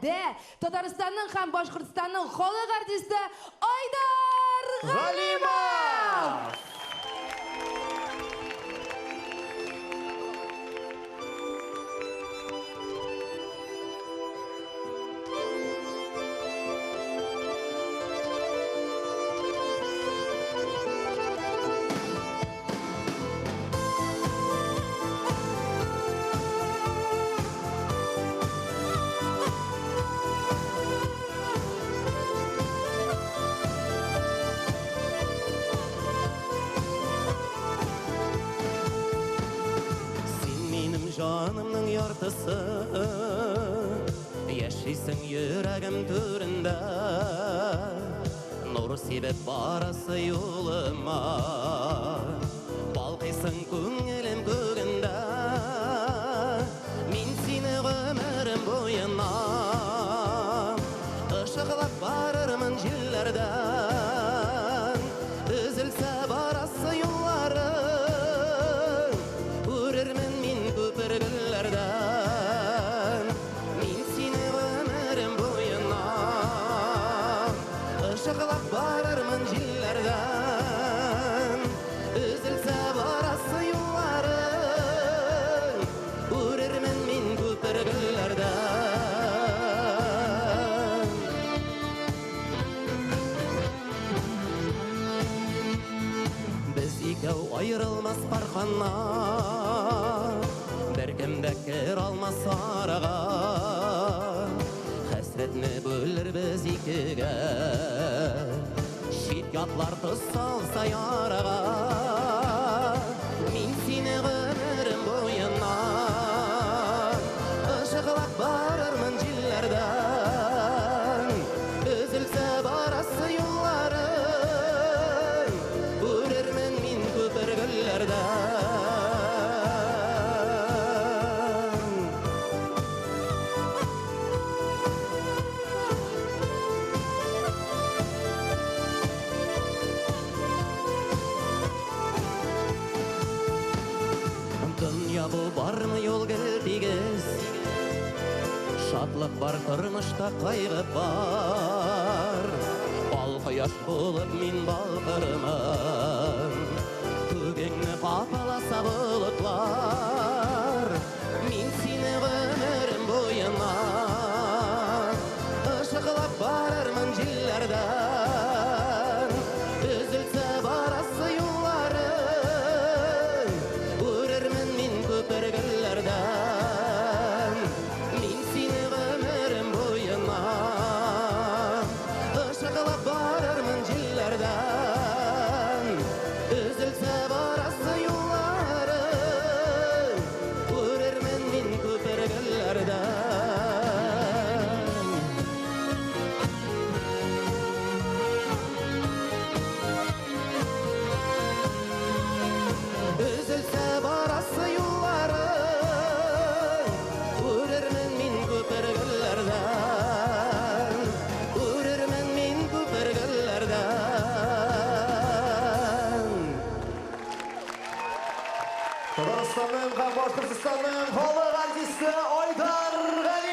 Татарстанның һәм Башкортстанның халык артисты Айдар Галимов! Жанымның яртысы, яшисең йөрәгем түрендә, нур сибеп барасы юлыма, балкыйсың күңелем күгендә. Мин сине гомерем буена ышыклап барырмын җилләрдән, өзелсә барасы юлларың, күрермен мин күпер гөлләрдән. Мин сине гомерем буена ышыклап барырмын җилләрдән, өзелсә барасы юлларың, күрермен мин күпер гөлләрдән. Без икәү аерылмас пар канат, беркем дә кер алмас арага. Хәсрәтне бүлербез икегә, чит ятлар тоз салса ярага. Мин сине гомерем буена ышыклап барырмын җилләрдән, өзелсә барасы юлларың, күрермен мин күпер гөлләрдән. Дөнья бу бармы юл гел тигез, шатлык бар тормышта, кайгы бар. Ал кояш булып мин балкырмын, күгеңне капаласа болытлар. Мин сине гомерем буена ышыклап барырмын җилләрдән, өзелсә барасы юлларың, күрермен мин күпер гөлләрдән. Мин сине гомерем буена ышыклап барырмын җилләрдән, өзелсә барасы юлларың, күрермен мин күпер гөлләрдән. Өзелсә барасы юлларың, күрермен мин күпер гөлләрдән, күрермен мин күпер гөлләрдән. Татарстанның һәм Башкортстанның халык артисты Айдар Галимов!